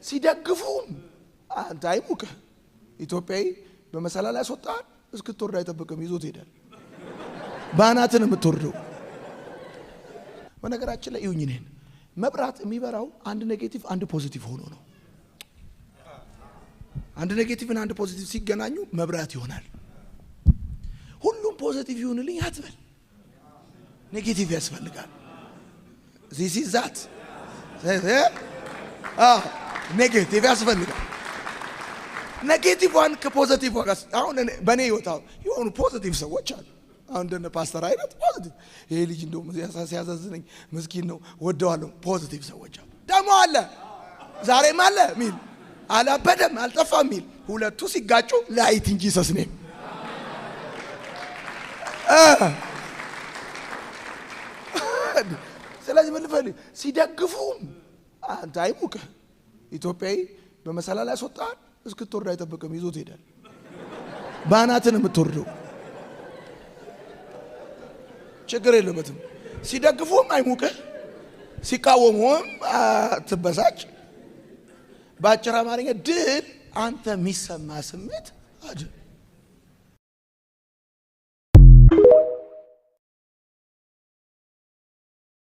ሲደግፉም አንተ አይሙቅህ። ኢትዮጵያዊ በመሰላል ያስወጣል፣ እስክትወርድ አይጠብቅም፣ ይዞት ይሄዳል። በአናትን የምትወርደው። በነገራችን ላይ ይሁኝ እኔን መብራት የሚበራው አንድ negative አንድ positive ሆኖ ነው። አንድ negative እና አንድ positive ሲገናኙ መብራት ይሆናል። ሁሉም positive ይሁንልኝ አትበል፣ negative ያስፈልጋል። This is that negative ያስፈልጋል። Negative ዋን ከ positive ጋር አሁን በእኔ ህይወት አሁን የሆኑ positive ሰዎች አሉ። አሁን እንደነ ፓስተር አይነት positive፣ ይሄ ልጅ እንደውም ሲያሳዝነኝ ምስኪን ነው፣ ወደዋለሁ። Positive ሰዎች አሉ። ደግሞ አለ፣ ዛሬም አለ ሚል፣ አላበደም አልጠፋም ሚል። ሁለቱ ሲጋጩ light in Jesus name። ስለዚህ ምን ልፈልግ፣ ሲደግፉም አንተ አይሙቅህ። ኢትዮጵያዊ በመሰላል ያስወጣል፣ እስክትወርድ አይጠብቅም፣ ይዞት ይሄዳል። በአናትን የምትወርደው፣ ችግር የለበትም። ሲደግፉም አይሙቅህ፣ ሲቃወሙም አትበሳጭ። በአጭር አማርኛ ድል አንተ የሚሰማ ስሜት አይደል።